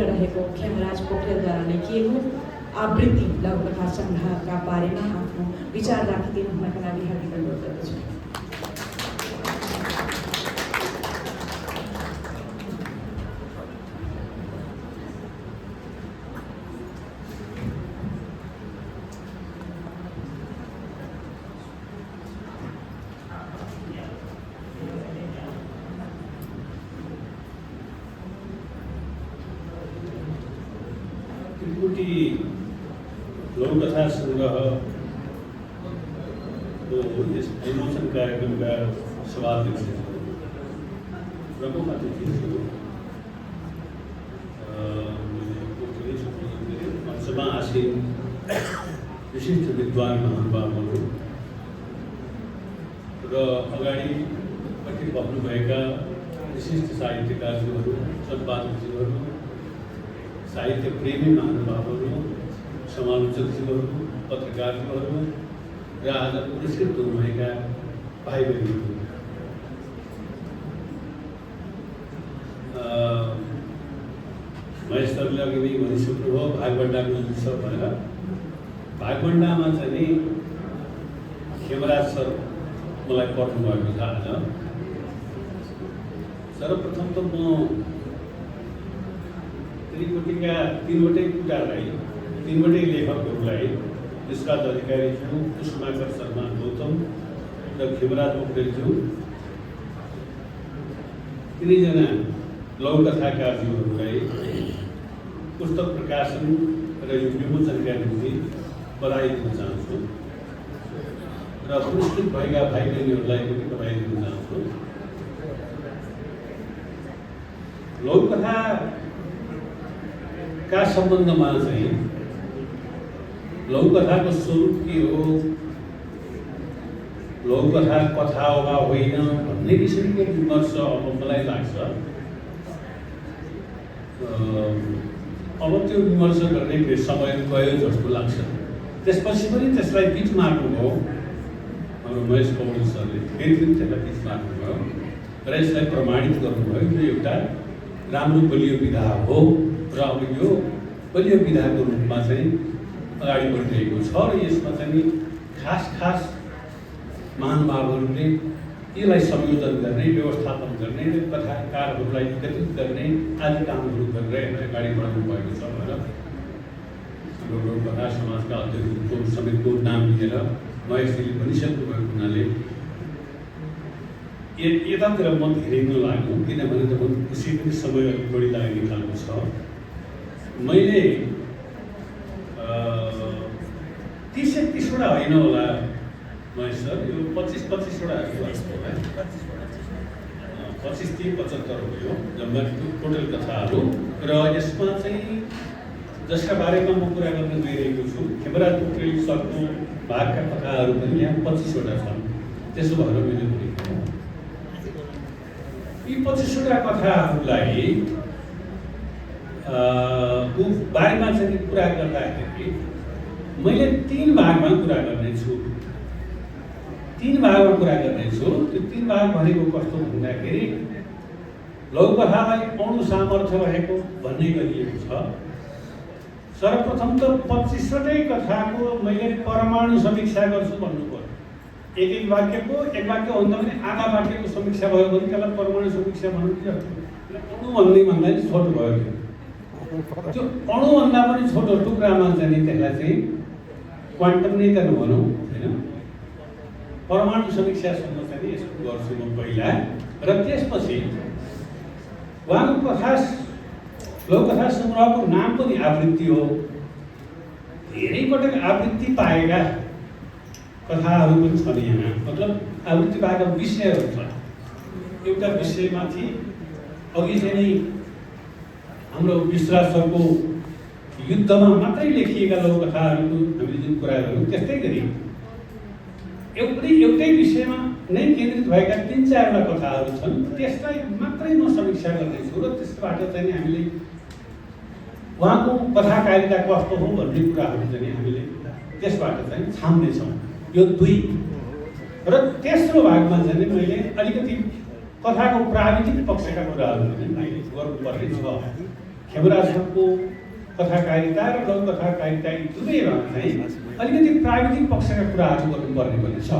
लेखिन रहेको खेमराज पोखरेलद्वारा लेखिएको आवृत्ति लघुकथा सङ्ग्रहका बारेमा आफ्नो विचार राखिदिनु हुनका लागि हार्दिक अनुरोध गर्दछु। लघुकथा सङ्ग्रह यस विमोचन कार्यक्रमका सभाध्यक्ष प्रमुख अतिथि मञ्चमा आसीन विशिष्ट विद्वान महानुभावहरू र अगाडि उपस्थित बस्नुभएका विशिष्ट साहित्यकारज्यूहरू, सम्पादकज्यूहरू, साहित्य प्रेमी महानुभावहरू, समालोचकज्यूहरू, पत्रकारज्यूहरू र आज पुरस्कृत हुनुभएका भाइ बहिनीहरू, महेश सरले अघि नै भनिसक्नुभयो भागभण्डाको जुन छ भनेर। भागभण्डामा चाहिँ नि खेमराज सर मलाई पढ्नुभएको छ आज। सर्वप्रथम त म तीनवटै कुरालाई, तीनवटै लेखकहरूलाई, विश्वराज अधिकारीज्यू, कुसुमाकर शर्मा गौतम र खेमराज पोखरेलज्यू, तिनैजना लघुकथाकारज्यूहरूलाई पुस्तक प्रकाशन र यो विमोचनका निम्ति बधाई दिन चाहन्छु र पुरस्कृत भएका भाइ बहिनीहरूलाई पनि बधाई दिन चाहन्छु। लघुकथाका सम्बन्धमा चाहिँ लघुकथाको स्वरूप के हो, लघुकथा कथा हो वा होइन भन्ने किसिमको विमर्श अब मलाई लाग्छ अब त्यो विमर्श गर्ने समय गयो जस्तो लाग्छ। त्यसपछि पनि त्यसलाई बिच मार्नुभयो हाम्रो महेश पौडेल सरले, फेरि पनि त्यसलाई बिच मार्नुभयो र यसलाई प्रमाणित गर्नुभयो यो एउटा राम्रो बलियो विधा हो र अब यो बलियो विधाको रूपमा चाहिँ अगाडि बढिरहेको छ र यसमा चाहिँ खास महानुभावहरूले यसलाई संयोजन गर्ने, व्यवस्थापन गर्ने र कथाकारहरूलाई विकसित गर्ने आदि कामहरू गरेर अगाडि बढाउनु भएको छ भनेर हाम्रो लघुकथा समाजका अध्यक्षको समेतको नाम लिएर महेशजीले भनिसक्नु भएको हुनाले यतातिर म धेरै नलाग्नु, किनभने त उसै पनि समय अलिक बढी लाग्ने खालको छ। मैले 30-31वटा होइन होला महेश सर, यो 25-25वटा 25-75 हो यो जम्मा टोटल कथाहरू र यसमा चाहिँ जसका बारेमा म कुरा गर्न गइरहेको छु खेमराज पोखरेल सरको भागका कथाहरू पनि यहाँ 25वटा छन्। त्यसो भएर मैले भनेको यी 25वटा कथाहरूलाई बारेमा चाहिँ कुरा गर्दाखेरि मैले 3 भागमा कुरा गर्नेछु। 3 भागमा कुरा गर्नेछु। त्यो 3 भाग भनेको कस्तो भन्दाखेरि लघुकथालाई अणु सामर्थ्य रहेको भन्ने गरिएको छ। सर्वप्रथम त 25वटै कथाको मैले परमाणु समीक्षा गर्छु भन्नु पर्यो। एक वाक्यको एक वाक्य भन्दा पनि आधा वाक्यको समीक्षा भयो भने त्यसलाई परमाणु समीक्षा भन्नु कि अणु भन्ने भन्दा चाहिँ छोटो भयो। त्यो अणुभन्दा पनि छोटो टुक्रामा चाहिँ त्यसलाई चाहिँ क्वान्टम नै त नभनौँ होइन, परमाणु समीक्षासम्म चाहिँ यसो गर्छु म पहिला र त्यसपछि उहाँको लघुकथा सङ्ग्रहको नाम पनि आवृत्ति हो। धेरै पटक आवृत्ति पाएका कथाहरू पनि छन् यहाँ, मतलब आवृत्ति पाएका विषयहरू छन्। एउटा विषयमाथि अघि चाहिँ नै हाम्रो विश्वास सरको युद्धमा मात्रै लेखिएका लघुकथाहरूको हामीले जुन कुरा गऱ्यौँ त्यस्तै गरी एउटै विषयमा नै केन्द्रित भएका 3-4वटा कथाहरू छन्। त्यसलाई मात्रै म समीक्षा गर्दैछु र त्यसबाट चाहिँ हामीले उहाँको कथाकारिता कस्तो हो भन्ने कुराहरू चाहिँ हामीले त्यसबाट चाहिँ छाम्नेछौँ। यो 2 र तेस्रो भागमा चाहिँ मैले अलिकति कथाको प्राविधिक पक्षका कुराहरू चाहिँ मैले गर्नुपर्ने छ। खेमराजको कथाकारिता र लघुकथाकारिता यी दुवैमा चाहिँ अलिकति प्राविधिक पक्षका कुराहरू गर्नुपर्ने पनि छ।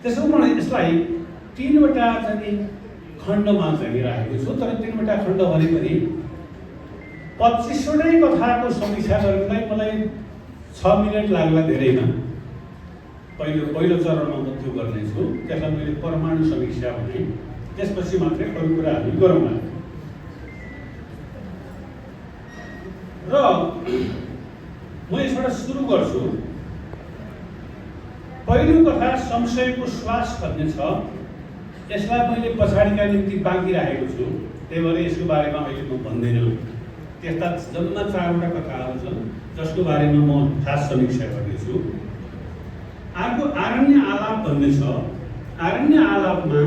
त्यसो मलाई यसलाई 3वटा चाहिँ खण्डमा चाहिँ राखेको छु। तर 3वटा खण्ड भने पनि 25वटै कथाको समीक्षा गर्नलाई मलाई 6 मिनट लाग्ला धेरैमा। पहिलो चरणमा म त्यो गर्नेछु, त्यसलाई मैले परमाणु समीक्षा भने, त्यसपछि मात्रै अरू कुराहरू गरौँला। र म यसबाट सुरु गर्छु। पहिलो कथा संशयको श्वास भन्ने छ। यसलाई मैले पछाडिका निम्ति बाँकी राखेको छु, त्यही भएर यसको बारेमा अहिले म भन्दैनँ। त्यस्ता जम्मा 4वटा कथाहरू छन् जसको बारेमा म खास समीक्षा गर्नेछु। अर्को आरण्य आलाप भन्ने छ। आरण्य आलापमा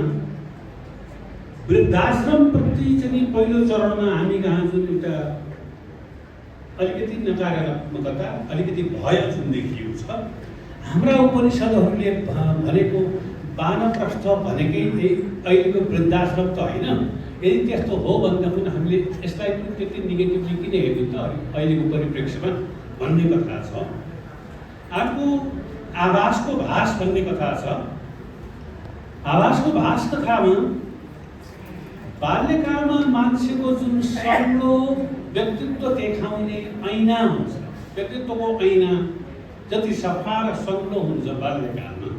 वृद्धाश्रमप्रति चाहिँ पहिलो चरणमा हामी कहाँ जुन एउटा अलिकति नकारात्मकता, अलिकति भय जुन देखिएको छ। हाम्रा उपनिषदहरूले भनेको वानप्रस्थ भनेकै अहिलेको वृद्धाश्रम त होइन। यदि त्यस्तो हो भन्दा पनि हामीले यसलाई पनि त्यति नेगेटिभली किन हेर्नु त अहिलेको परिप्रेक्ष्यमा भन्ने कथा छ। अर्को आभासको भास भन्ने कथा छ। आभासको भास कथामा बाल्यकालमा मान्छेको जुन सग्लो व्यक्तित्व देखाउने ऐना हुन्छ, व्यक्तित्वको ऐना जति सफा र सग्लो हुन्छ बाल्यकालमा,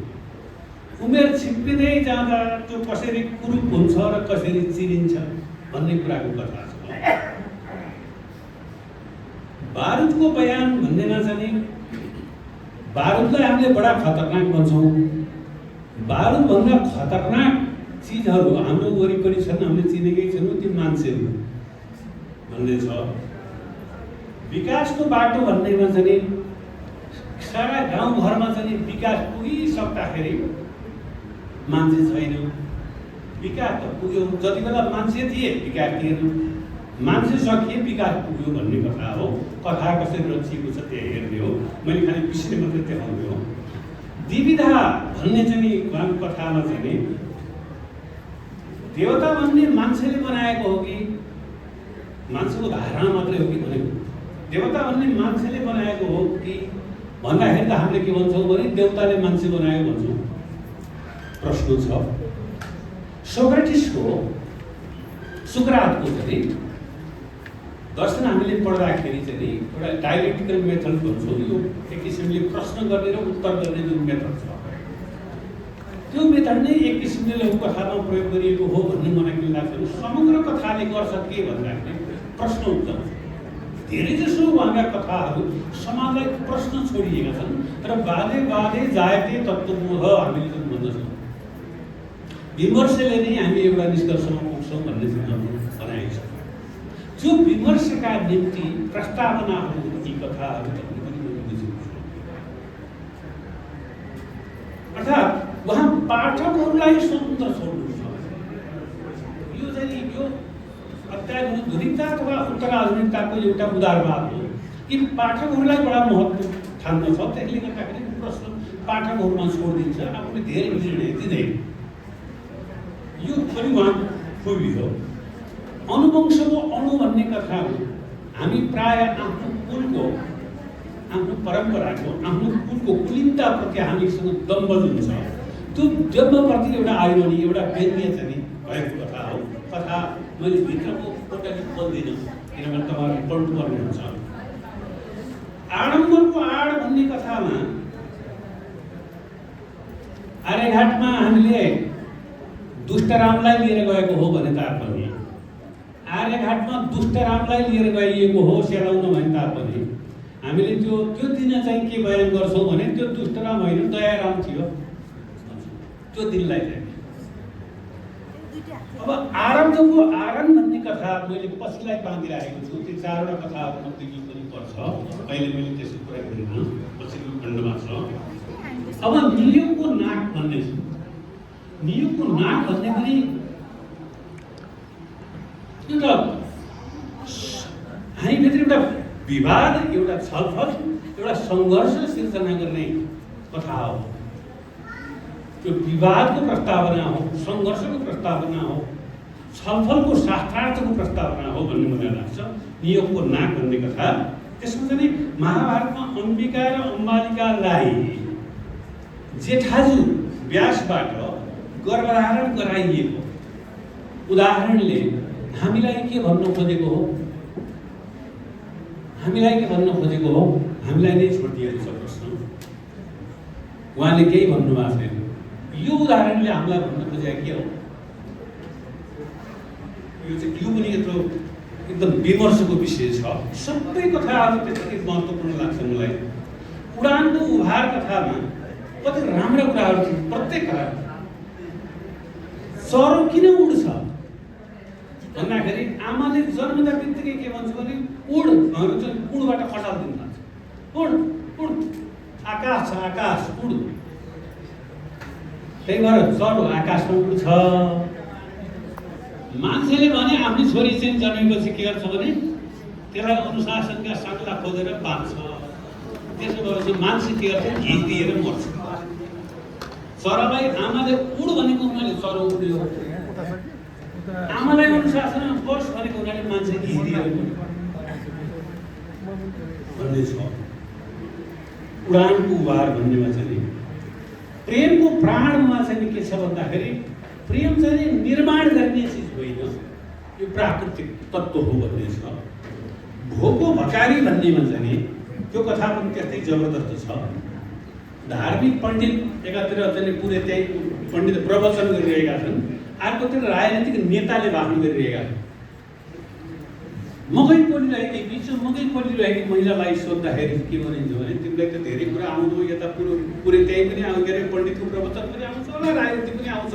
उमेर छिप्पिँदै जाँदा त्यो कसरी कुरूप हुन्छ र कसरी चिरिन्छ भन्ने कुराको कथा छ। बारुदको बयान भन्नेमा चाहिँ बारुदलाई हामीले बडा खतरनाक भन्छौँ। बारुदभन्दा खतरनाक चिजहरू हाम्रो वरिपरि छन्, हामीले चिनेकै छैनौँ, ती मान्छेहरू भन्ने छ। विकासको बाटो भन्नेमा चाहिँ सारा गाउँघरमा चाहिँ विकास पुगिसक्दाखेरि मान्छे छैन। विकास त पुग्यो, जति बेला मान्छे थिए विकास थिएन, मान्छे सकिए विकास पुग्यो भन्ने कथा हो। कथा कसरी रचिएको छ त्यही हेर्ने हो, मैले खालि विषय मात्रै देखाउने हो। दिविधा भन्ने चाहिँ उहाँको कथामा चाहिँ देवता भन्ने मान्छेले बनाएको हो कि मान्छेको धारणा मात्रै हो कि भनेको, देवता भन्ने मान्छेले बनाएको हो कि भन्दाखेरि त हामीले के भन्छौँ भने देवताले मान्छे बनाएको भन्छौँ। प्रश्न छ। सोक्रेटिसको सुक्रातको चाहिँ दर्शन हामीले पढ्दाखेरि चाहिँ एउटा डायलेक्टिकल मेथड भन्छौँ। यो एक किसिमले प्रश्न गर्ने र उत्तर गर्ने जुन मेथड छ, त्यो मेथड नै एक किसिमले लघुकथामा प्रयोग गरिएको हो भन्ने मलाई के लाग्छ। समग्र कथाले गर्छ के भन्दाखेरि प्रश्न हुन्छ। धेरैजसो उहाँका कथाहरू समाजलाई प्रश्न छोडिएका छन् र बाधे बाधे जायते तत्त्वबोध हामीले जुन भन्दछौँ, विमर्शले नै हामी एउटा निष्कर्षमा पुग्छौँ भन्ने बनाएको छ। त्यो विमर्शका निम्ति प्रस्तावनाहरू यी कथाहरू अर्थात् उहाँ पाठकहरूलाई स्वतन्त्र छोड्नुहुन्छ। यो चाहिँ यो अत्याधुनिकता अथवा उत्तराधुनिकताको एउटा उदारवाद हो कि पाठकहरूलाई बडा महत्त्व ठान्दछ। त्यसले गर्दाखेरि प्रश्न पाठकहरूमा छोडिदिन्छ, आफूले धेरै निर्णय दिँदैन। यो पनि उहाँको खुबी हो। अनुवंशको अणु भन्ने कथा हो। हामी प्राय आफ्नो कुलको, आफ्नो परम्पराको, आफ्नो कुलको कुलीनताप्रति हामीसँग दम्भ जुन छ, त्यो दम्भप्रति एउटा आइरोनी, एउटा व्यङ्ग्य चाहिँ भएको कथा हो। कथा मैले भित्रको टोटली बोल्दिनँ किनभने तपाईँहरूले पढ्नुपर्ने हुन्छ। आडम्बरको आड भन्ने कथामा आर्यघाटमा हामीले दुष्टरामलाई लिएर गएको हो भने तापनि, आर्यघाटमा दुष्टरामलाई लिएर गइएको हो सेलाउन भने तापनि हामीले त्यो दिन चाहिँ के बयान गर्छौँ भने त्यो दुष्टराम होइन दयाराम थियो त्यो दिनलाई चाहिँ। अब आरब्धको आरण भन्ने कथा मैले पछिलाई बाँकी राखेको छु। त्यो 4वटा कथाहरू मध्ये के पनि पर्छ, अहिले मैले त्यसको कुरा गरिनँ, पछिल्लो खण्डमा छ। अब नियोगको नाक भन्ने छ। नियोगको नाक भन्ने पनि एउटा हामीभित्र एउटा विवाद, एउटा छलफल, एउटा सङ्घर्ष सिर्जना गर्ने कथा हो। त्यो विवादको प्रस्तावना हो, सङ्घर्षको प्रस्तावना हो, छलफलको शास्त्रार्थको प्रस्तावना हो भन्ने मलाई लाग्छ। नियोगको नाक भन्ने कथा। त्यसमा चाहिँ महाभारतमा अम्बिका र अम्बालिकालाई जेठाजु व्यासबाट गर्भधारण गराइएको उदाहरणले हामीलाई के भन्न खोजेको हो? हामीलाई के भन्न खोजेको हो? हामीलाई नै छोडिदिएको छ प्रश्न। उहाँले केही भन्नुभएको छैन। यो उदाहरणले हामीलाई भन्न खोजेको के हो? यो पनि यत्रो एकदम विमर्शको विषय छ। सबै कथाहरू त्यति महत्त्वपूर्ण लाग्छ मलाई। उडानको उभार कथामा कति राम्रा कुराहरू छन्। प्रत्येक कथा चरो किन उड्छ भन्दाखेरि आमाले जन्मदा बित्तिकै के भन्छ भने उड भनेर चाहिँ उडबाट खसाल्दिनु थाल्छ। उड उड आकाश छ, आकाश उड। त्यही भएर चरो आकाशमा उड्छ। मान्छेले भने आफ्नो छोरी चाहिँ जन्मेपछि के गर्छ भने त्यसलाई अनुशासनका साङ्ला खोजेर बाँध्छ। त्यसो भएपछि मान्छे के गर्छ? घिस दिएर मर्छ। चरालाई आमाले उड भनेको हुनाले चरो उड्यो, आमालाई अनुशासनमा बस भनेको हुनाले मान्छे घिस दिएर भन्ने छ। उडानको उभार भन्नेमा चाहिँ प्रेमको प्राणमा चाहिँ के छ भन्दाखेरि प्रेम चाहिँ निर्माण गर्ने चिज होइन, यो प्राकृतिक तत्त्व हो भन्ने छ। भोको भकारी भन्नेमा चाहिँ त्यो कथा पनि त्यस्तै जबरदस्त छ। धार्मिक पण्डित एकातिर चाहिँ पुरै त्यही पण्डित प्रवचन गरिरहेका छन्, अर्कोतिर राजनीतिक नेताले भाषण गरिरहेका छन्। मकै पोलिरहेकी बिचमा मकै पोलिरहेकी महिलालाई सोद्धाखेरि के भनिन्छ भने तिमीलाई त धेरै कुरा आउँदो, यता पुरै त्यही पनि आउँछ, के अरे पण्डितको प्रवचन पनि आउँछ होला, राजनीति पनि आउँछ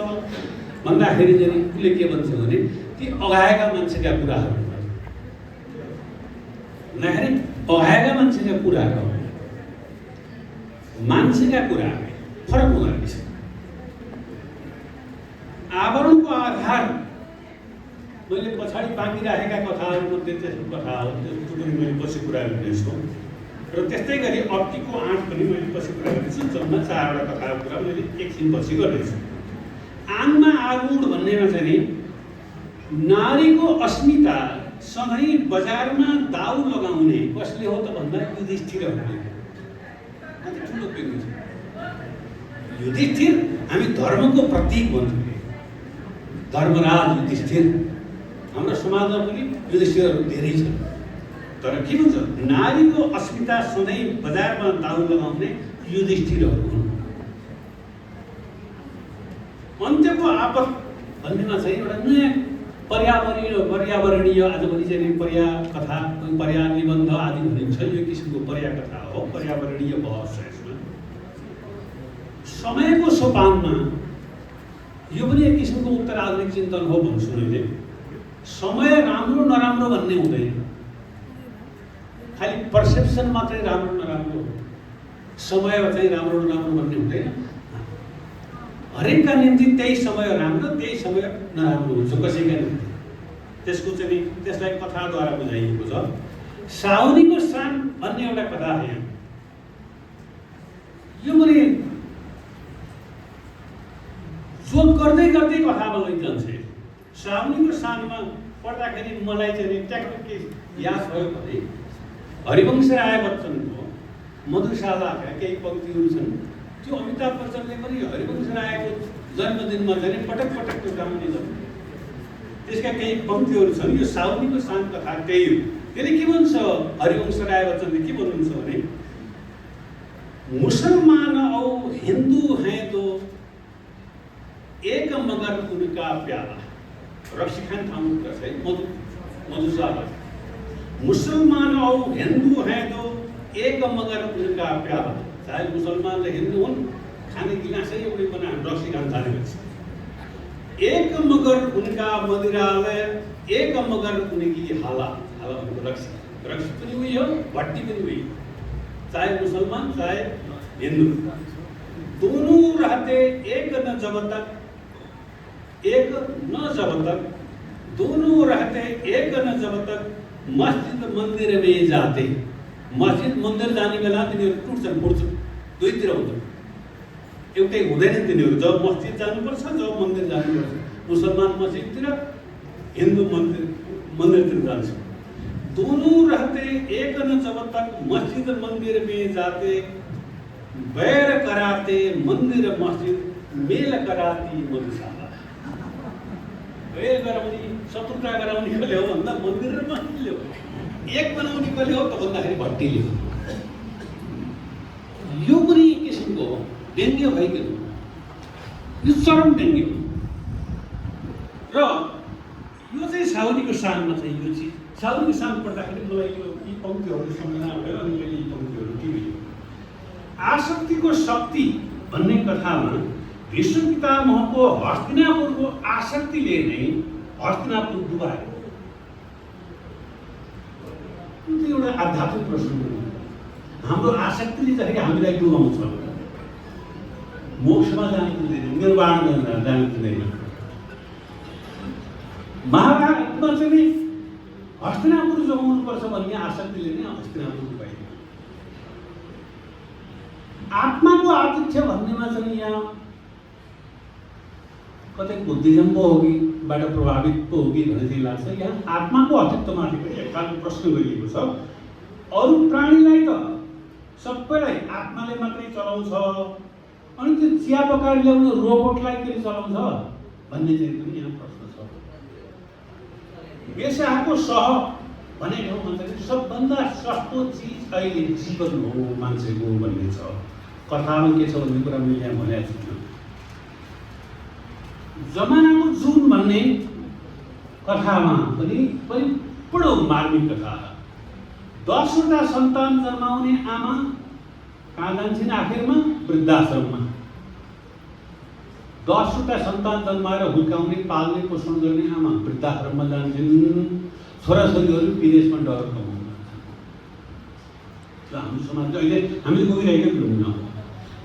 भन्दाखेरि चाहिँ उसले के भन्छ भने ती अगाएका मान्छेका कुराहरू भन्दाखेरि अगाएका मान्छेका कुराहरू मान्छेका कुरा फरक हुँदो रहेछ। आवरणको आधार मैले पछाडि बाँकी राखेका कथाहरूमध्ये त्यस्तो कथा हो, त्यसको पनि मैले पछि कुरा गर्नेछु। र त्यस्तै गरी अप्टीको आँट पनि मैले पछि कुरा गर्नेछु। जम्मा 4वटा कथाको कुरा मैले एकछिन पछि गर्नेछु। आङमा आरूढ भन्नेमा चाहिँ नारीको अस्मिता सधैँ बजारमा दाउ लगाउने कसले हो त भन्दा युधिष्ठिरहरूले। कति ठुलो बिन्दु छ। युधिष्ठिर हामी धर्मको प्रतीक भन्छौँ, धर्मराज युधिष्ठिर। हाम्रो समाजमा पनि युधिष्ठिरहरू धेरै छन्। तर के भन्छ? नारीको अस्मिता सधैँ बजारमा दाउ लगाउने युधिष्ठिरहरू हुन्। अन्त्यको आपत भन्नेमा चाहिँ एउटा नयाँ पर्यावरणीय आजभोलि चाहिँ पर्या कथा, पर्या निबन्ध आदि भनिन्छ। यो किसिमको पर्या कथा हो, पर्यावरणीय बहस छ यसमा। समयको सोपानमा यो पनि एक किसिमको उत्तराधुनिक चिन्तन हो भन्छु मैले। समय राम्रो नराम्रो भन्ने हुँदैन, खालि पर्सेप्सन मात्रै राम्रो नराम्रो, समय चाहिँ राम्रो नराम्रो भन्ने हुँदैन। हरेकका निम्ति त्यही समय राम्रो, त्यही समय नराम्रो हुन्छ कसैका निम्ति। त्यसको चाहिँ त्यसलाई कथाद्वारा बुझाइएको छ। साउनीको सान भन्ने एउटा कथा छ। यो पनि जोक गर्दै गर्दै कथामा लैजान्छ। साउनीको सानमा पढ्दाखेरि मलाई चाहिँ ट्याक्क के याद भयो भने हरिवंश राय बच्चनको मधुशालाका केही पङ्क्तिहरू छन्। त्यो अमिताभ बच्चनले पनि हरिवंश रायको जन्मदिनमा चाहिँ पटक पटक त्यो गाउने गर्छ। त्यसका केही पङ्क्तिहरू छन्। यो साउनीको सान कथा त्यही हो। त्यसले के भन्छ? हरिवंश राय बच्चनले के भन्नुहुन्छ भने मुसलमान और हिंदू हैं तो एक मगर उनका प्याला। रक्सी खान ठाउँ है मधुशाला। मुसलमान और हिंदू हैं तो एक मगर उनका प्याला। चाहे मुसलमान र हिंदू हुन्, खाने गिलासै एउटै बनाएर रक्सी खान थालेपछि एक मगर उनका मदिरालय, एक मगर उनकी हाला। हाला भनेको रक्सी। रक्सी पनि उही हो, भट्टी पनि उही। चाहे मुसलमान चाहे हिंदू, दोनों रहते एक न जब तक, एक न जब तक, दोनों रहते एक न जब तक मस्जिद मंदिर में जाते। मस्जिद मन्दिर जाने बेला तिनीहरू टुट्छन् फुट्छन्, दुईतिर हुन्छ। एउटै हुँदैन तिनीहरू। जब मस्जिद जानुपर्छ, जब मन्दिर जानुपर्छ। मुसलमान मस्जिदतिर, हिन्दू मन्दिरतिर जान्छ। दोनों रहते एक न जब तक मस्जिद मंदिर में जाते, बैर कराते मंदिर मस्जिद मेल कराती मधुशाला। बैर गराउने शत्रुता गराउने कसले हो भन्दा मन्दिर र मस्जिदले हो। एक बनाउने कसले हो त भन्दाखेरि भट्टीले हो। यो पनि एक किसिमको व्यङ्ग्य भइकन यो चरम व्यङ्ग्य हो। र यो चाहिँ साउदीको शानमा चाहिँ यो चिज साउदीको शान पढ्दाखेरि मलाई यी पङ्क्तिहरू सम्झना भयो अनि मैले यी पङ्क्तिहरू टिपेँ। आसक्तिको शक्ति भन्ने कथामा विष्णु पितामहको हस्तिनापुरको आसक्तिले नै हस्तिनापुर डुबायो। त्यो एउटा आध्यात्मिक प्रश्न हो। हाम्रो आसक्तिले चाहिँ हामीलाई डुबाउँछ, मोक्षमा जानु दिँदैन, निर्वाण जानु दिँदैन। महाभारतमा चाहिँ हस्तिनापुर जोगाउनुपर्छ भन्ने आसक्तिले नै हस्तिनापुर डुबाइदियो। आत्माको आतिथ्य भन्नेमा चाहिँ यहाँ कतै बुद्धिज्म पो हो कि बाट प्रभावित पो हो कि भन्ने चाहिँ लाग्छ। यहाँ आत्माको अस्तित्वमाथि पनि एक खालको प्रश्न गरिएको छ। अरू प्राणीलाई त सबैलाई आत्माले मात्रै चलाउँछ, अनि त्यो चिया पकाएर ल्याउने रोबोटलाई के चलाउँछ भन्ने चाहिँ पनि यहाँ प्रश्न छ। बेसाको सह भने ठाउँमा चाहिँ सबभन्दा सस्तो चिज अहिले जीवन हो मान्छेको भन्ने छ। कथामा के छ भन्ने कुरा मैले यहाँ भनेको छु। जमानाको जुन भन्ने कथामा पनि बडो मार्मिक कथा। 10वटा सन्तान जन्माउने आमा कहाँ जान्छन् आखिरमा? वृद्धाश्रममा। 10वटा सन्तान जन्माएर हुर्काउने पाल्ने पोषण गर्ने आमा वृद्धाश्रममा जान्छन्। छोराछोरीहरू विदेशमा डलर कमाउन जान्छन्। हाम्रो समाज अहिले हामीले गइरहेको हुँदैन।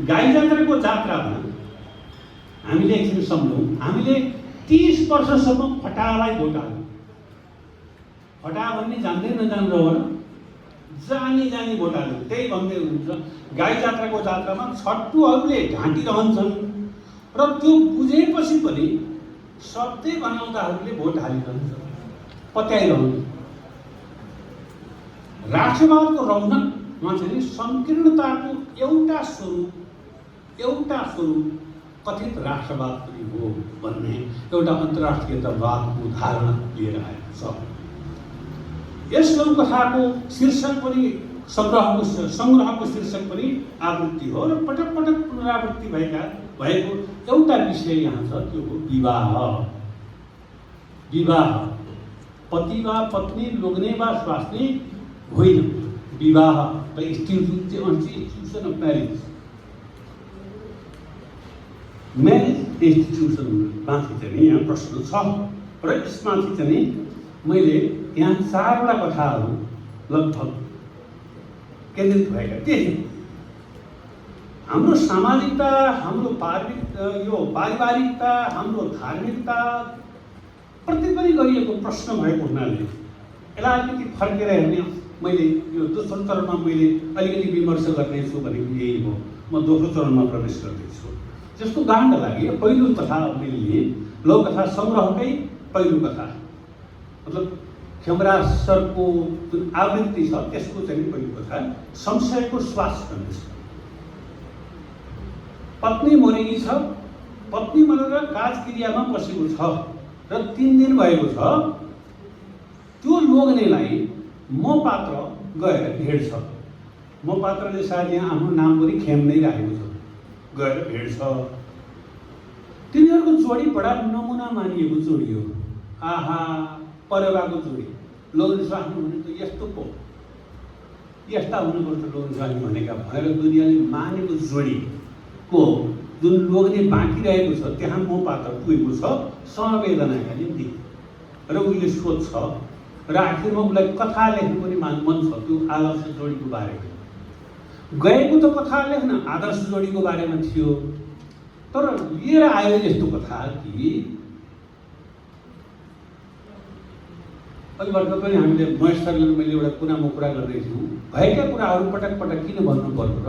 गाई जात्राको जात्रामा हामीले एकछिन सम्झौँ। हामीले 30 वर्षसम्म फटालाई भोट हाल्यौँ। फटा भन्ने जान्दै नजान्दै हो, जानी भोट हाल्यौँ। त्यही भन्दै हुनुहुन्छ गाई जात्राको जात्रामा छट्टुहरूले ढाँटिरहन्छन् र त्यो बुझेपछि पनि सधैँ बनाउँदाहरूले भोट हालिरहन्छ, पत्याइरहन्छ। राष्ट्रवादको रौनकमा चाहिँ संकीर्णताको एउटा स्वरूप कथित राष्ट्रवाद पनि हो भन्ने एउटा अन्तर्राष्ट्रियतावादको धारणा लिएर आएको छ। यस लघुकथाको शीर्षक पनि सङ्ग्रहको शीर्षक पनि आवृत्ति हो र पटक पटक पुनरावृत्ति भएको एउटा विषय यहाँ छ, त्यो हो विवाह। विवाह पति वा पत्नी लोग्ने वा स्वास्नी होइन, विवाह the institution of marriage. Marriage institution माथि चाहिँ यहाँ प्रश्न छ र यसमाथि चाहिँ मैले यहाँ 4वटा कथाहरू लगभग केन्द्रित भएका थिएँ। हाम्रो सामाजिकता, हाम्रो पारिवारिकता, हाम्रो धार्मिकता प्रति पनि गरिएको प्रश्न भएको हुनाले यसलाई अलिकति फर्केर हेर्ने मैले यो दोस्रो चरणमा मैले अलिकति विमर्श गर्नेछु भनेको यही हो। म दोस्रो चरणमा प्रवेश गर्दैछु। जस्तो गाण्ड लागि पहिलो कथा मैले लिएँ, लघुकथा सङ्ग्रहकै पहिलो कथा, मतलब खेमराज सरको जुन आवृत्ति छ त्यसको चाहिँ पहिलो कथा संशयको श्वास भन्ने छ। पत्नी मरेकी छ, पत्नी मरेर काजक्रियामा बसेको छ र 3 दिन भएको छ। त्यो लोग्नेलाई म पात्र गएर भेट्छ। म पात्रले सायद यहाँ आफ्नो नाम पनि खेम नै राखेको छ, गएर भेट्छ। तिनीहरूको जोडी बडा नमुना मानिएको जोडी हो। आहा, परेवाको जोडी। लोग्ने स्वास्नी भने त यस्तो पो, यस्ता हुनुपर्छ लोग्ने स्वास्नी भनेका भनेर दुनियाँले मानेको जोडीको जुन लोग्ने बाँकी रहेको छ त्यहाँ म पात्र पुगेको छ समवेदनाका निम्ति र उसले सोध्छ र आखिरमा उसलाई कथा लेख्नु पनि मन छ त्यो आदर्श जोडीको बारेमा। गएको त कथा लेख्न आदर्श जोडीको बारेमा थियो, तर लिएर आयो यस्तो कथा कि अहिले भर्खर पनि हामीले महेश सरले मैले एउटा कुरामा कुरा गर्दैछौँ, भएका कुराहरू पटक पटक किन भन्नु पर्यो र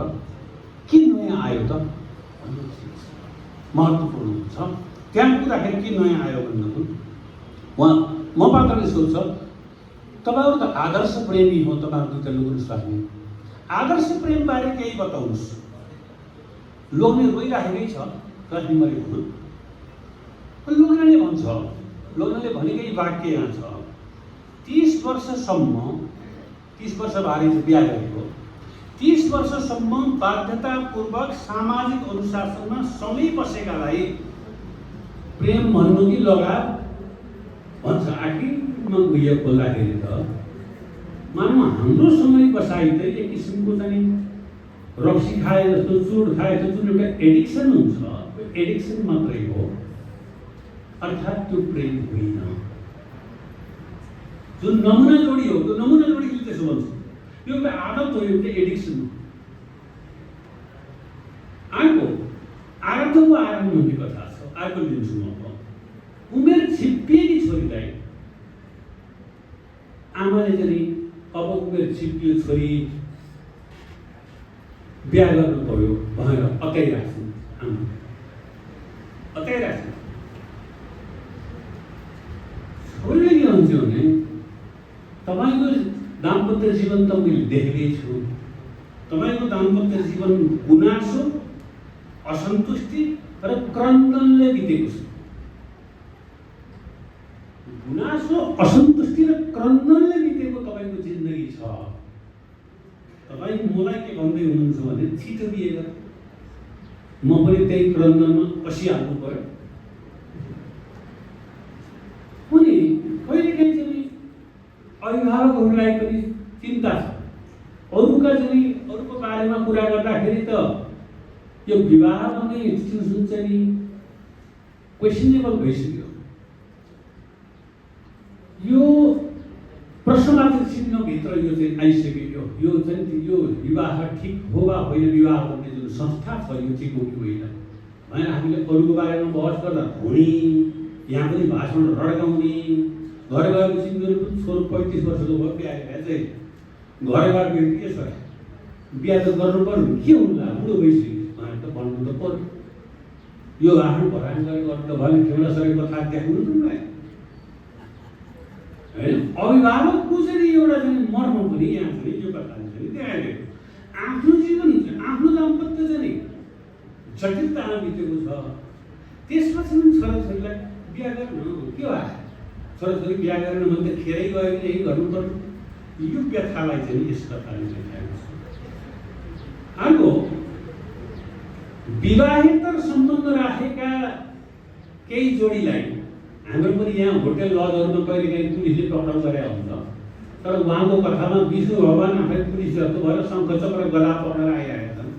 किन नयाँ आयो त भन्ने चिज महत्त्वपूर्ण हुन्छ। त्यहाँ कुराखेरि के नयाँ आयो भन्दा म पात्रले सोध्छ तपाईँहरू त आदर्श प्रेमी हो, तपाईँहरू दुईटा लुग्नु स्वास्नी। आदर्श प्रेमबारे केही बताउनुहोस्। लोग्ने रोइराखेकै छ स्वास्नी मरेको, लोग्नेले भन्छ, लोग्नेले भनेकै वाक्य यहाँ छ, 30 वर्षसम्म, 30 वर्ष बारे बिहा गरेको, 30 वर्षसम्म बाध्यतापूर्वक सामाजिक अनुशासनमा सँगै बसेकालाई प्रेम भन्नु कि लगाव भन्छ। आखिरमा उयो बोल्दाखेरि त मानव हाम्रो सँगै बसाइ त एक किसिमको चाहिँ रक्सी खाए जस्तो, चुड खाए जस्तो जुन एउटा एडिक्सन हुन्छ, त्यो एडिक्सन मात्रै हो, अर्थात् त्यो प्रेम होइन। जुन नमुना जोडी हो, त्यो नमुना जोडीले त्यसो भन्छ, यो एउटा आदत हो, एउटा एडिक्सन हो। आरब्धको आरम्भ भन्ने कथा छ, अर्को लिन्छु म। उमेर छिप्पिएकी छोरीलाई आमाले चाहिँ अब उमेर छिप्पियो, छोरी बिहा गर्नु पर्यो भनेर अताइराख्छन्। आमा अताइराख्छन्। छोरीले के भन्छ भने तपाईँको दाम्पत्य जीवन त मैले देखेकै छु, तपाईँको दाम्पत्य जीवन गुनासो, असन्तुष्टि र क्रन्दनले बितेको छ। गुनासो, असन्तुष्टि र क्रन्दनले बितेको तपाईँको जिन्दगी छ। तपाईँ मलाई के भन्दै हुनुहुन्छ भने छिटो बिहे गर, म पनि त्यही क्रन्दनमा पसिहाल्नु पर्यो। अनि कहिलेकाहीँ चाहिँ अभिभावकहरूलाई पनि चिन्ता छ, अरूको बारेमा कुरा गर्दाखेरि त यो विवाह भन्ने इन्स्टिट्युसन चाहिँ क्वेसनेबल भइसक्यो। यो प्रश्नवाचक चिन्हभित्र यो चाहिँ आइसक्यो। यो चाहिँ यो विवाह ठिक हो वा होइन, विवाह भन्ने जुन संस्था छ यो ठिक हो कि होइन भनेर हामीले अरूको बारेमा बहस गर्दा हुने, यहाँ पनि भाषण रड्काउने, घर गएपछि मेरो पनि छोरो 35 वर्षको भयो, बिहा चाहिँ घर गएको के छ, बिहा त गर्नु पर्यो, के हुन्ला, बुढो भइसक्यो भनेर त भन्नु त पर्यो। यो आफ्नो भरान गरेर गर्नु त भएन, खेल्न सकेको कथा देखाउनु पनि भयो होइन। अभिभावकको चाहिँ एउटा चाहिँ मर्म पनि यहाँ चाहिँ यो कथाले चाहिँ देखाइदियो। आफ्नो जीवन, आफ्नो दाम्पत्य चाहिँ जटिलतामा बितेको छ, त्यसपछि पनि छोराछोरीलाई बिहा गर्नु के भयो, छोराछोरी बिहा गरेन भने त खेरै गयो भने यही गर्नु पर्यो। यो व्यथालाई चाहिँ यस कथाले देखाएको छ। अर्को विवाहेतर सम्बन्ध राखेका केही जोडीलाई हाम्रो पनि यहाँ होटेल लजहरूमा कहिलेकाहीँ पुलिसले पक्राउ गरेका हुन्छ, तर उहाँको कथामा विष्णु भगवान आफै पुलिस जस्तो भएर शङ्खचक्र गला पक्रेर आइरहेका छन्।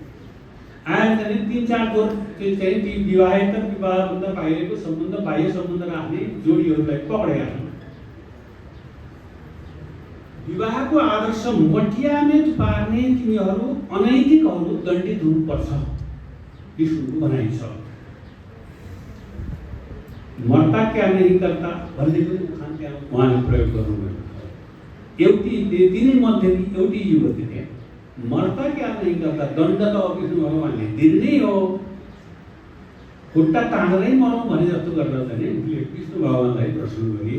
आएर चाहिँ 3-4 जोड चाहिँ ती विवाहेतर विवाहभन्दा बाहिरको सम्बन्ध, बाह्य सम्बन्ध राख्ने जोडीहरूलाई पक्रेका छन्। विवाहको आदर्श मटियामेट पार्ने तिनीहरू अनैतिकहरू दण्डित हुनुपर्छ, विष्णुको भनाइ छ। मर्ता क्या नहीं करता भन्ने पनि उखान त्यहाँ उहाँले प्रयोग गर्नुभएको छ। एउटी तिनै मध्येकी एउटी युवतीले मर्ता क्या नहीं करता, दण्ड त विष्णु भगवानले दिनै हो, खुट्टा तानेरै मरौँ भने जस्तो गरेर चाहिँ विष्णु भगवानलाई प्रश्न गरे।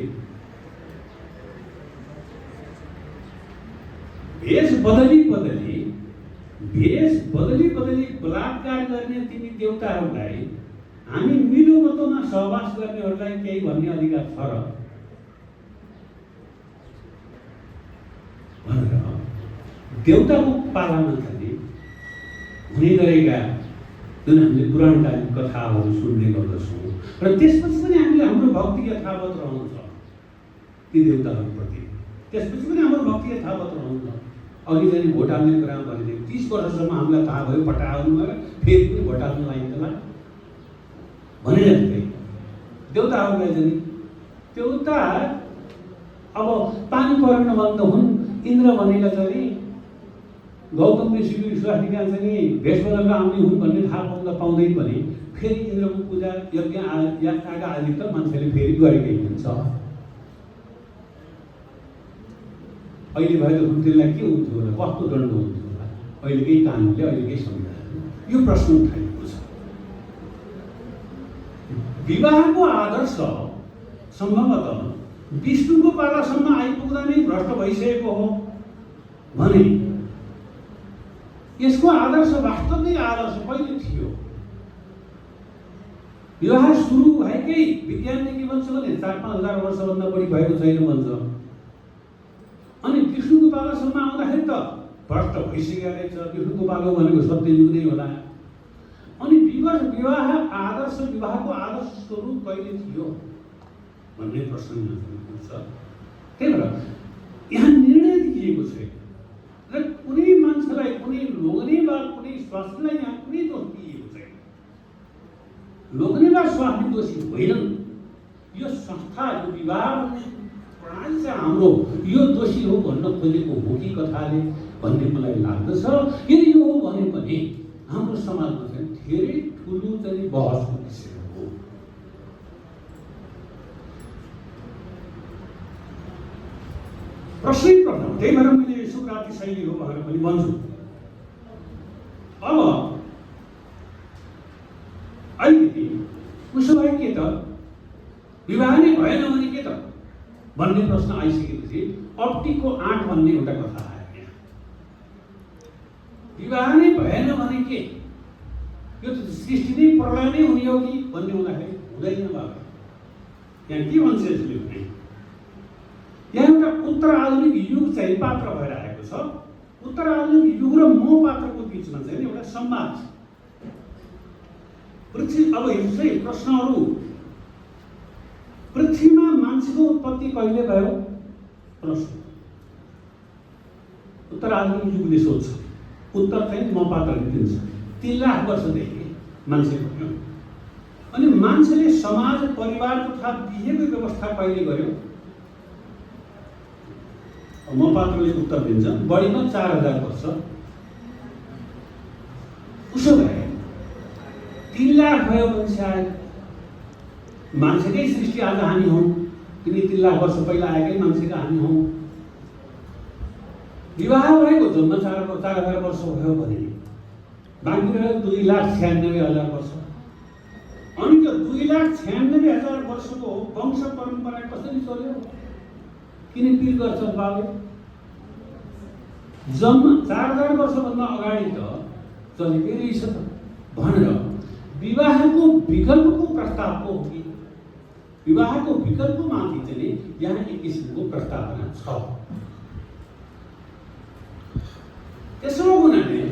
भेष बदली बदली बलात्कार गर्ने तिमी देवताहरूलाई हामी मिलोमतोमा सहवास गर्नेहरूलाई केही भन्ने अधिकार छ र भनेर देवताको पालामा चाहिँ हुने गरेका जुन हामीले पुराणकालीन कथाहरू सुन्ने गर्दछौँ र त्यसपछि पनि हामीले हाम्रो भक्ति यथावत रहन्छ ती देवताहरूप्रति, त्यसपछि पनि हाम्रो भक्ति यथावत रहन्छ। अघि चाहिँ भोट हाल्ने कुरामा भनेको 30 वर्षसम्म हामीलाई थाहा भयो पटाउनु भयो, फेरि पनि भोट हाल्नु लागिँदैन भनेर देवताहरूलाई चाहिँ देवता अब पानी परेन भने त हुन्। इन्द्र भनेका चाहिँ गौतम ऋषिको विश्वासिका चाहिँ भेष बदलेर आउने हुन् भन्ने थाहा पाउँदै पनि फेरि इन्द्रको पूजा यज्ञ आदि त मान्छेले फेरि गरेकै हुन्छ। अहिले भएको तिनीलाई के हुन्थ्यो होला, कस्तो दण्ड हुन्थ्यो होला, अहिलेकै कानुनले, अहिलेकै संविधानले यो प्रश्न उठाइएको छ। विवाहको आदर्श सम्भवतः विष्णुको पालासम्म आइपुग्दा नै भ्रष्ट भइसकेको हो भने यसको आदर्श वास्तवमै आदर्श कहिले थियो? विवाह सुरु भएकै विज्ञानले के भन्छ भने 4-5 हजार वर्षभन्दा बढी भएको छैन भन्छ। अनि विष्णुको पालासम्म आउँदाखेरि त भ्रष्ट भइसकेको रहेछ। विष्णुको पालो भनेको सत्ययुग नै होला। अनि विवाह आदर्श विवाहको आदर्श स्वरूप कहिले थियो भन्ने प्रश्न हुन्छ। त्यही भएर यहाँ निर्णय दिइएको छ र कुनै मान्छेलाई कुनै लोग्ने वा कुनै स्वास्नीलाई यहाँ कुनै दोष दिइएको छैन। लोग्ने वा स्वास्नी दोषी होइनन्। यो संस्था यो विवाह प्रणाली चाहिँ हाम्रो यो दोषी हो भन्न खोजेको हो कि कथाले भन्ने मलाई लाग्दछ। यदि यो हो भने पनि हाम्रो समाजमा चाहिँ धेरै ठुलो चाहिँ बहसको विषय हो। प्रश्नै प्रश्न हो। त्यही भएर मैले सुक्राती शैली हो भनेर पनि भन्छु। अब अलिकति उसो भए के त विवाह नै भएन भने के त भन्ने प्रश्न आइसकेपछि अप्टीको आँट भन्ने एउटा कथा आयो। विवाह नै भएन भने के यो त सृष्टि नै प्रलय नै हुने हो कि भन्ने हुँदाखेरि हुँदैन बाबा। यहाँ के भन्छ यसले भने यहाँ एउटा उत्तर आधुनिक युग चाहिँ पात्र भएर आएको छ। उत्तर आधुनिक युग र म पात्रको बिचमा चाहिँ एउटा संवाद छ। पृथ्वी अब हेर्नुहोस् है प्रश्नहरू। पृथ्वीमा मान्छेको उत्पत्ति कहिले भयो? प्रश्न उत्तर आधुनिक युगले सोध्छ। उत्तर चाहिँ म पात्रले दिन्छ। 3 लाख वर्षदेखि मान्छे भयो। अनि मान्छेले समाज परिवार तथा बिहेको व्यवस्था कहिले गर्यो? म पात्रले उत्तर दिन्छ बढीमा 4000 वर्ष। उसो भए 3 लाख भयो भने सायद मान्छेकै सृष्टि आज हामी हौँ। किन 3 लाख वर्ष पहिला आएकै मान्छेका हामी हौँ। विवाह भएको जम्मा 4000 वर्ष भयो भने बाँकी रह्यो 2,96,000 वर्ष। अनि त्यो 2,96,000 वर्षको वंश परम्परा कसरी चल्यो? किन पिर गर्छ बाबु? जम्मा 4000 वर्षभन्दा अगाडि त चलेकै रहेछ त भनेर विवाहको विकल्पको प्रस्ताव हो कि विवाहको विकल्पमाथि चाहिँ यहाँ एक किसिमको प्रस्तावना छ। त्यसो हुनाले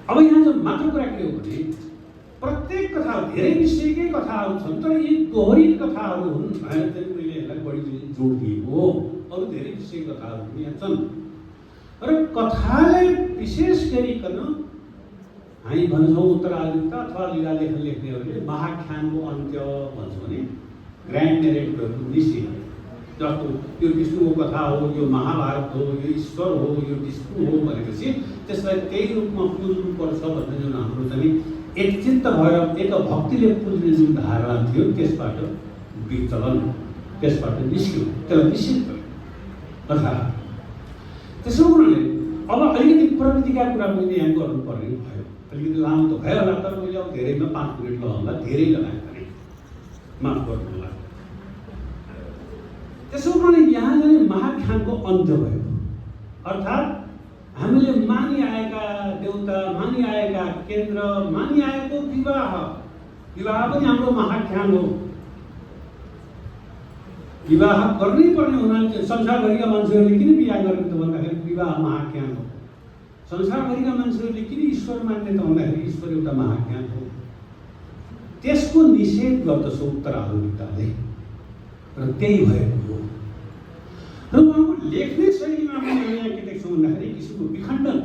अब यहाँ जो मात्र कुरा के हो भने प्रत्येक कथा धेरै विषयकै कथाहरू छन् तर यी दोहोरित कथाहरू हुन् भनेर चाहिँ मैले यसलाई बढी जोड दिएको हो। अरू धेरै विषय कथाहरू पनि यहाँ छन् र कथालाई विशेष गरिकन हामी भन्छौँ उत्तराधिकता अथवा लीला लेखन लेख्नेहरूले महाख्यानको अन्त्य भन्छ भने ग्रान्ड नेरेटिभहरूको निश्चय जस्तो यो विष्णुको कथा हो, यो महाभारत हो, यो ईश्वर हो, यो विष्णु हो भनेपछि त्यसलाई त्यही रूपमा पुज्नुपर्छ भन्ने जुन हाम्रो चाहिँ एकचित्त भएर एक भक्तिले पुज्ने जुन धारणा थियो त्यसबाट विचलन त्यसबाट निस्क्यो। त्यसलाई निश्चित गर्यो कथा। त्यसो हुनाले अब अलिकति प्रविधिका कुरा पनि यहाँ गर्नुपर्ने भयो। अलिकति लामो त भयो होला तर मैले अब धेरैमा 5 मिनट लगाउँला धेरै लगाएँ भने माफ गर्नु होला। त्यसो भने यहाँ चाहिँ महाख्यानको अन्त्य भयो। अर्थात् हामीले मानिआएका देउता, मानिआएका केन्द्र, मानिआएको विवाह पनि हाम्रो महाख्यान हो। विवाह गर्नै पर्ने हुनाले संसारभरिका मान्छेहरूले किन बिहा गर्ने त भन्दाखेरि विवाह महाख्यान हो। संसारभरिका मान्छेहरूले किन ईश्वर मान्ने त भन्दाखेरि ईश्वर एउटा महाज्ञान हो। त्यसको निषेध गर्दछ उत्तर आधुनिकताले र त्यही भएको हो। र उहाँको लेख्ने शैलीमा पनि यहाँ के देख्छौँ भन्दाखेरि किसिमको विखण्डन,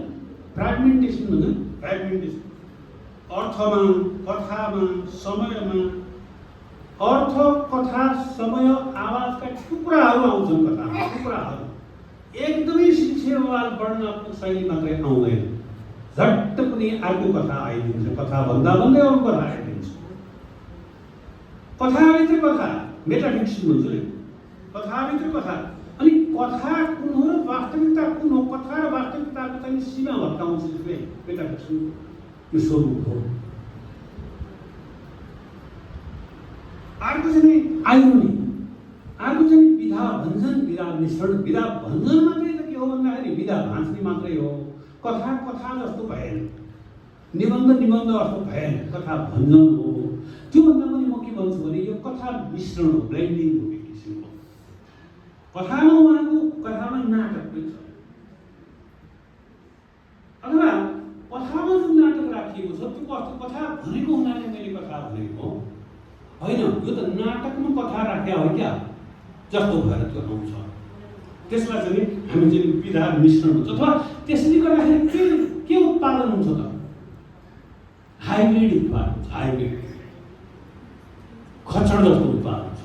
फ्रेगमेन्टेसन भन्छ, फ्रेगमेन्टेसन अर्थमा, कथामा, समयमा, अर्थ, कथा, समय, आवाजका टुक्राहरू आउँछन् कथामा, टुक्राहरू एकदमै शिक्षावाद वर्णनात्मक शैली मात्रै आउँदैन। झट्ट पनि अर्को कथा आइदिन्छ, कथा भन्दा भन्दै अरू कथा आइदिन्छ। कथाभित्र कथा, मेटाफिक्सन भन्छ नि, कथाभित्र कथा। अनि कथा कुन हो र वास्तविकता कुन हो, कथा र वास्तविकताको चाहिँ सीमा भत्काउँछ यसले मेटाफिक्सन यो स्वरूप हो। अर्को चाहिँ आइरोनी, अर्को विधा मिश्रण, विधा भञ्जन मात्रै त के हो भन्दाखेरि विधा भाँच्ने मात्रै हो, कथा कथा जस्तो भएन, निबन्ध निबन्ध जस्तो भएन, कथा भञ्जन हो। त्योभन्दा पनि म के भन्छु भने यो कथा मिश्रण हो, ब्लेन्डिङ हो एक किसिमको। कथामा उहाँको कथामा नाटक पनि छ, अथवा कथामा जुन नाटक राखिएको छ त्यो कस्तो कथा भनेको हुनाले मैले कथा भनेको होइन, यो त नाटकमा कथा राख्या हो क्या जस्तो भएर त्यो आउँछ। त्यसलाई चाहिँ हामी चाहिँ विधा मिश्रण हुन्छ, अथवा त्यसले गर्दाखेरि के उत्पादन हुन्छ त? हाइब्रिड उत्पादन हुन्छ, हाइब्रिड खच्चड जस्तो उत्पादन हुन्छ।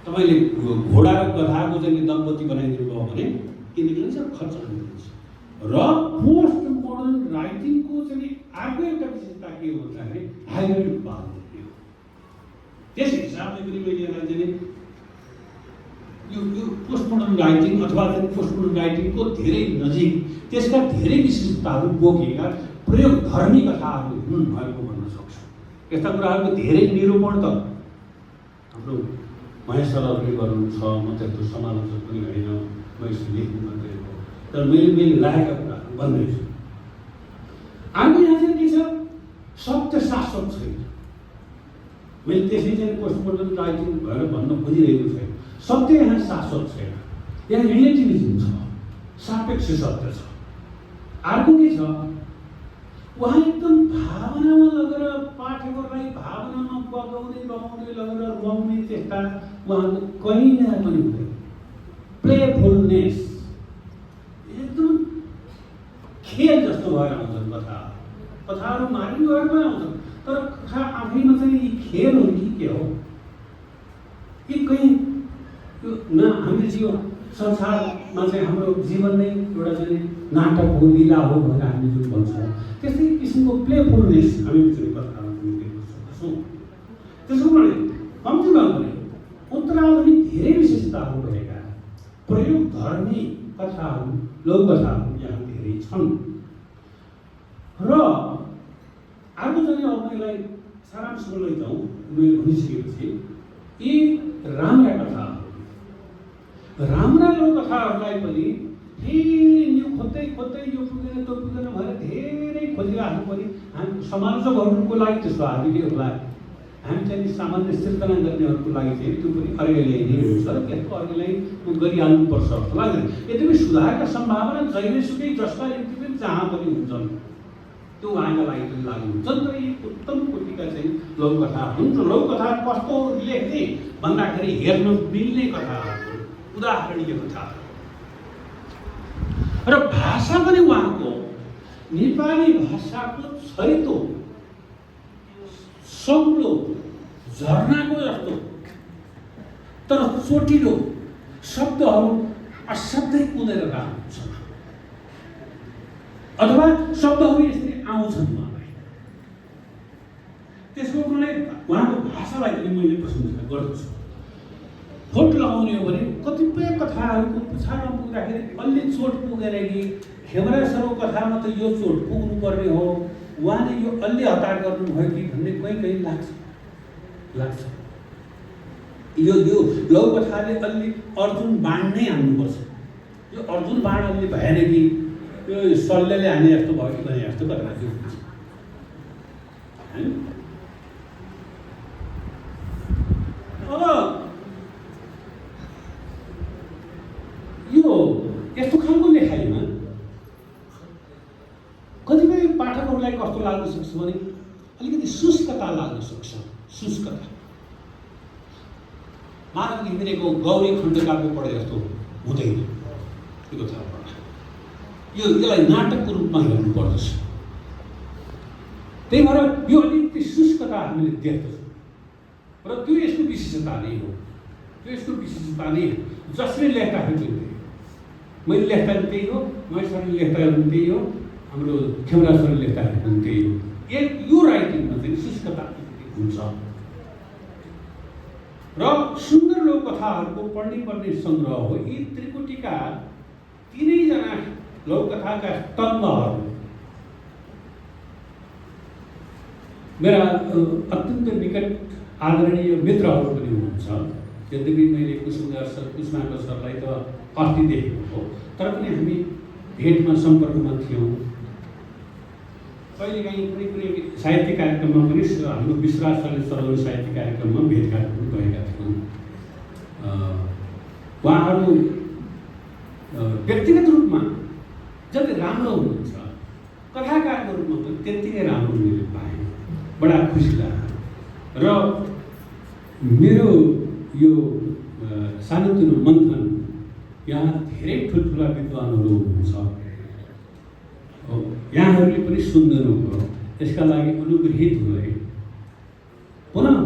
तपाईँले घोडा र गधाको चाहिँ दम्पति बनाइदिनु भयो भने के निक्लिन्छ? खच्चड निक्लिन्छ। र पोस्ट मोडर्न राइटिङको चाहिँ अर्को एउटा विशेषता के हो भन्दाखेरि हाइब्रिड उत्पादन हो। त्यस हिसाबले पनि मैले यसलाई चाहिँ यो पोस्ट मोडर्न राइटिङ अथवा चाहिँ पोस्ट मोडर्न राइटिङको धेरै नजिक त्यसका धेरै विशेषताहरू बोकेका प्रयोगधर्मी कथाहरू हुन् भएको भन्न सक्छु। यस्ता कुराहरूको धेरै निरूपण त हाम्रो महेश सरहरूले गर्नुहुन्छ, म त्यस्तो समालोचक पनि होइन, म यसो लेख्नु मात्रै हो, तर मैले लागेका कुराहरू भन्दैछु। अर्को यहाँ चाहिँ के छ? सत्य शाश्वत छैन। मैले त्यसै चाहिँ पोस्ट मोडर्न राइटिङ भएर भन्न खोजिरहेको छैन। सत्य यहाँ शाश्वत छैन, यहाँ रिलेटिभिजम छ, सापेक्ष सत्य छ। अर्को के छ? उहाँ एकदम भावनामा लगेर पाठकहरूलाई भावनामा बगाउँदै बगाउँदै लगेर रुवाउने चेष्टा उहाँको कहीँ न पनि हुँदैन। प्लेफुलनेस एकदम खेल जस्तो भएर आउँछन् कथाहरू मारिनु घरमा आउँछन्, तर कथा आफैमा चाहिँ यी खेल हो कि के हो? कि कहीँ यो न हामीले यो संसारमा चाहिँ हाम्रो जीवन नै एउटा चाहिँ नाटक हो, लीला हो भनेर हामीले जुन भन्छौँ, त्यस्तै किसिमको प्लेफुलनेस हामी चाहिँ कथाहरू देख्न सक्छौँ। त्यसो भने कम्तीमा पनि उत्तराधुनिक धेरै विशेषताहरू भएका प्रयोगधर्मी कथाहरू, लघुकथाहरू यहाँ धेरै छन्। र अर्को चाहिँ अब यसलाई सारांशमा लैजाउँ, मैले भनिसकेपछि यी राम्रा कथाहरू, राम्रा लघुकथाहरूलाई पनि फेरि न्यु खोज्दै खोज्दै यो पुगेन त्यो पुगेन भएर धेरै खोजिरहेको पनि हामी समालोचकहरूको लागि त्यस्तो हामीहरूलाई हामी चाहिँ सामान्य सिर्जना गर्नेहरूको लागि चाहिँ त्यो पनि अर्कै ल्याइदिएको हुन्छ र त्यसको अर्कैलाई गरिहाल्नुपर्छ जस्तो लाग्दैन। यद्यपि सुधारका सम्भावना जहिलेसुकै जसका निम्ति पनि जहाँ पनि हुन्छन् त्यो उहाँका लागि पनि लागु हुन्छन्। तर यी उत्तम कोटिका चाहिँ लघुकथा हुन् र लघुकथा कस्तो लेख्ने भन्दाखेरि हेर्न मिल्ने कथाहरू, उदाहरणीय कथाहरू। र भाषा पनि उहाँको नेपाली भाषाको छैतो सौलो झरनाको जस्तो तर चोटिलो शब्दहरू असाध्यै कुदेर राख्नुहुन्छ, अथवा शब्दहरू यसरी आउँछन् उहाँलाई। त्यसको मलाई उहाँको भाषालाई पनि मैले प्रशंसा गर्दछु। फोट लगाउने हो भने कतिपय कथाहरूको पछाडमा पुग्दाखेरि अलि चोट पुगेर कि खेमरा सरको कथामा त यो चोट पुग्नुपर्ने हो, उहाँले यो अलि हतार गर्नुभयो कि भन्ने कहीँ लाग्छ। यो लघुकथाले अलि अर्जुन बाण नै हान्नुपर्छ, यो अर्जुन बाण अलि भएन कि यो शल्यले हाने जस्तो भयो कि भने जस्तो गरेर चाहिँ हुन्छ। अब यो यस्तो खालको लेखाइमा कतिपय पाठकहरूलाई कस्तो लाग्न सक्छ भने अलिकति शुष्कता लाग्न सक्छ। शुष्कता मानव घिमिरेको गौरी खण्डकाव्य पढे जस्तो हुँदैन यो कथा पढ्दा। यसलाई नाटकको रूपमा हेर्नु पर्दछ। त्यही भएर यो अलिकति शुष्कता हामीले देख्दछौँ र त्यो यसको विशेषता नै हो। त्यो यसको विशेषता नै जसले लेख्दाखेरि त्यो मैले लेख्दाखेरि त्यही हो, महेश सरले लेख्दाखेरि पनि त्यही हो, हाम्रो खेमरा सरले लेख्दाखेरि पनि त्यही हो। यो राइटिङमा चाहिँ शुष्कता हुन्छ र सुन्दर लघुकथाहरूको पढ्ने पर्ने सङ्ग्रह हो। यी त्रिकुटीका तिनैजना लघुकथाका स्तम्भहरू मेरा अत्यन्त निकट आदरणीय मित्रहरू पनि हुनुहुन्छ। यद्यपि मैले कुसुमाको सरलाई त अस्ति देखेको हो, तर पनि हामी भेटमा सम्पर्कमा थियौँ। कहिलेकाहीँ कुनै कुनै साहित्य कार्यक्रममा पनि हाम्रो विश्वास सरले चलाउने साहित्य कार्यक्रममा भेटघाट पनि गएका थियौँ। उहाँहरू व्यक्तिगत रूपमा जति राम्रो हुनुहुन्छ, कथाकारको रूपमा पनि त्यत्तिकै राम्रो मैले पाएँ। बडा खुसी लाग्यो। र मेरो यो सानोतिनो मन्थन यहाँ धेरै ठुल्ठुला विद्वानहरू हुनुहुन्छ, यहाँहरूले पनि सुन्दिनुभयो, यसका लागि अनुग्रहित भए। पुनः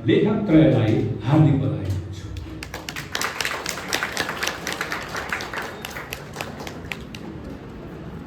लेखक त्रयलाई हार्दिक बधाई।